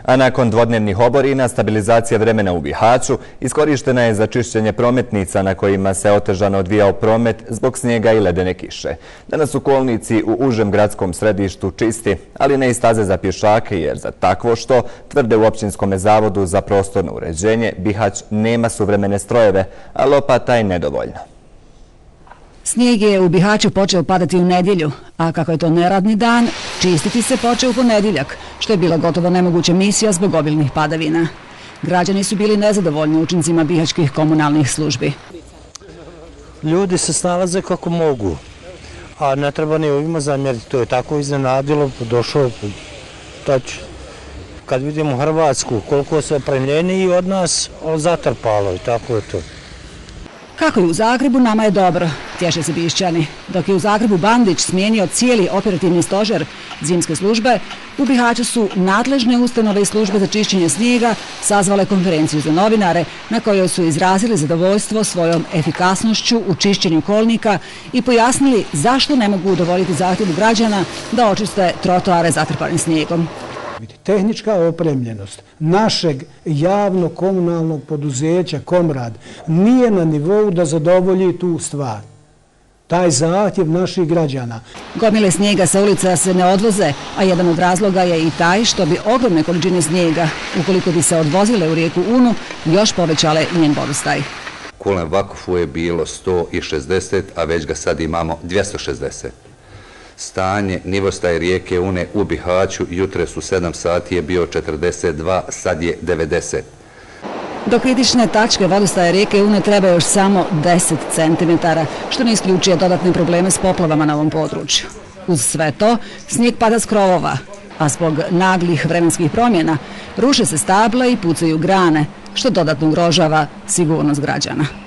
A nakon dvodnevnih oborina, stabilizacija vremena u Bihaću iskorištena je za čišćenje prometnica na kojima se otežano odvijao promet zbog snijega i ledene kiše. Danas su kolnici u užem gradskom središtu čisti, ali ne i staze za pješake, jer za takvo što, tvrde u Općinskom zavodu za prostorno uređenje, Bihać nema suvremene strojeve, a lopata je nedovoljna. Snijeg je u Bihaću počeo padati u nedjelju, a kako je to neradni dan, čistiti se počeo u ponedjeljak, što je bila gotovo nemoguća misija zbog obilnih padavina. Građani su bili nezadovoljni učincima bihaćkih komunalnih službi. Ljudi se snalaze kako mogu, a ne treba ni ovima zamjeriti. To je tako iznenadilo, došlo tač. Kad vidimo Hrvatsku, koliko su opremljeni od nas, zatrpalo i tako je to. Kako je u Zagrebu, nama je dobro, tješe se Bišćani. Dok je u Zagrebu Bandić smijenio cijeli operativni stožer zimske službe, u Bihaću su nadležne ustanove i službe za čišćenje snijega sazvale konferenciju za novinare na kojoj su izrazili zadovoljstvo svojom efikasnošću u čišćenju kolnika i pojasnili zašto ne mogu udovoljiti zahtjevu građana da očiste trotoare zatrpane snijegom. Tehnička opremljenost našeg javnog komunalnog poduzeća Komrad nije na nivou da zadovolji tu stvar. Taj zahtjev naših građana. Gomile snijega sa ulica se ne odvoze, a jedan od razloga je i taj što bi ogromne količine snijega, ukoliko bi se odvozile u rijeku Unu, još povećale njen vodostaj. Kulen Vakufu je bilo 160, a već ga sad imamo 260. Stanje nivostaje rijeke Une u Bihaću jutres u 7 sati je bio 42, sad je 90. Do kritične tačke vodostaje rijeke Une treba još samo 10 cm, što ne isključuje dodatne probleme s poplavama na ovom području. Uz sve to, snijeg pada s krovova, a zbog naglih vremenskih promjena ruše se stabla i pucaju grane, što dodatno ugrožava sigurnost građana.